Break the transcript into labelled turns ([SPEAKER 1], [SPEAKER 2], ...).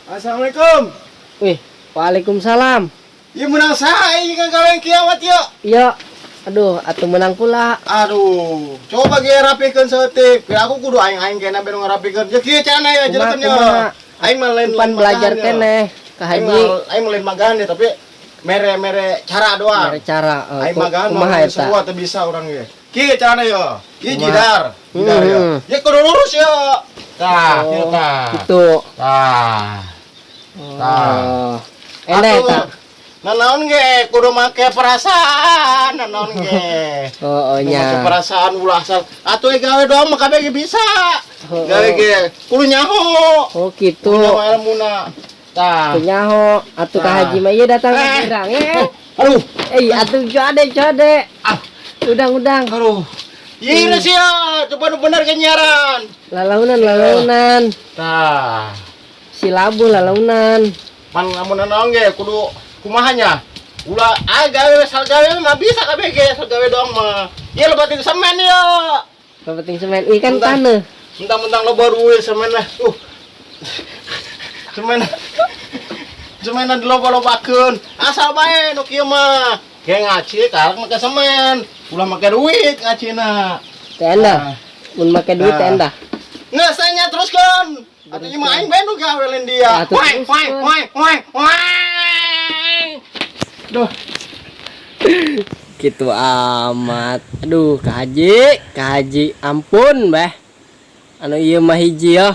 [SPEAKER 1] Assalamualaikum.
[SPEAKER 2] Wih, waalaikumsalam.
[SPEAKER 1] Ieu menang saha ieu gawe kiamat ya?
[SPEAKER 2] Iya. Aduh, atuh menang pula.
[SPEAKER 1] Aduh, coba ge rapikeun saeutik. Biar aku kudu aing-aing kena beru ngarapikeun. Ya kieu carana ya
[SPEAKER 2] Kumaha,
[SPEAKER 1] jelaskeun ya.
[SPEAKER 2] kumaha?
[SPEAKER 1] Aing mah lain
[SPEAKER 2] Pan belajar
[SPEAKER 1] magan ya.
[SPEAKER 2] Keneh ka
[SPEAKER 1] Aing
[SPEAKER 2] haji.
[SPEAKER 1] mah aing mah lain magan ya, tapi mere-mere cara doang.
[SPEAKER 2] Mere cara. Eh,
[SPEAKER 1] Aing magan
[SPEAKER 2] kumaha
[SPEAKER 1] mah
[SPEAKER 2] eta?
[SPEAKER 1] Semua teu bisa urang ge. Kieu carana ya. Kieu
[SPEAKER 2] Kumaha?
[SPEAKER 1] Jidar. Jidar ya. Ya kudu lurus ya. Tah, kieu
[SPEAKER 2] Oh,
[SPEAKER 1] tah.
[SPEAKER 2] gitu.
[SPEAKER 1] Tah. Tah.
[SPEAKER 2] Oh. Enak
[SPEAKER 1] Atuh,
[SPEAKER 2] eta.
[SPEAKER 1] nanaon ge kudu make perasaan, nanaon ge.
[SPEAKER 2] Oh,
[SPEAKER 1] Kudu
[SPEAKER 2] nya.
[SPEAKER 1] make perasaan, ulah asal. Atuh ge gawe doang mah kabeh ge bisa.
[SPEAKER 2] Oh,
[SPEAKER 1] Gawe ge kudu nyaho.
[SPEAKER 2] Oh, gitu.
[SPEAKER 1] Kudu nyaho ilmuna. Tah.
[SPEAKER 2] Teu nyaho atuh ka
[SPEAKER 1] Tah.
[SPEAKER 2] haji mah ieu datang ka
[SPEAKER 1] Eh.
[SPEAKER 2] girang eh.
[SPEAKER 1] Aduh.
[SPEAKER 2] Eh, atuh cade cade.
[SPEAKER 1] Ah.
[SPEAKER 2] Udang udang.
[SPEAKER 1] Aduh. Ieu sih ya, coba nu bener kenyaran.
[SPEAKER 2] Lalaunan lalaunan.
[SPEAKER 1] Tah.
[SPEAKER 2] Si labu lalaunan.
[SPEAKER 1] Pan lamun nanaon ge kudu kumaha nya? Ulah ah gawe asal gawe mah bisa kabeh ge asal gawe doang mah. Ieu loba ting semen ya.
[SPEAKER 2] Penting semen ikan
[SPEAKER 1] Bentar.
[SPEAKER 2] Taneuh.
[SPEAKER 1] Mentang-mentang loba duit semen lah. Semen. Semen diloba-lobakeun. Asal bae nu kieu mah. Ge ngaci karek make semen. Ulah make duit ngacina.
[SPEAKER 2] Teh endah. Mun make duit teh
[SPEAKER 1] Nah.
[SPEAKER 2] endah.
[SPEAKER 1] Nggak saya teruskan. Atuh ieu mah aing bae nu gawe lain dia.
[SPEAKER 2] Atuh
[SPEAKER 1] Wai wai
[SPEAKER 2] teruskeun.
[SPEAKER 1] Wai wai wai. Duh.
[SPEAKER 2] Gitu amat. Aduh, ka haji, ka haji, ampun, bah. Anu ieu mah hiji ya.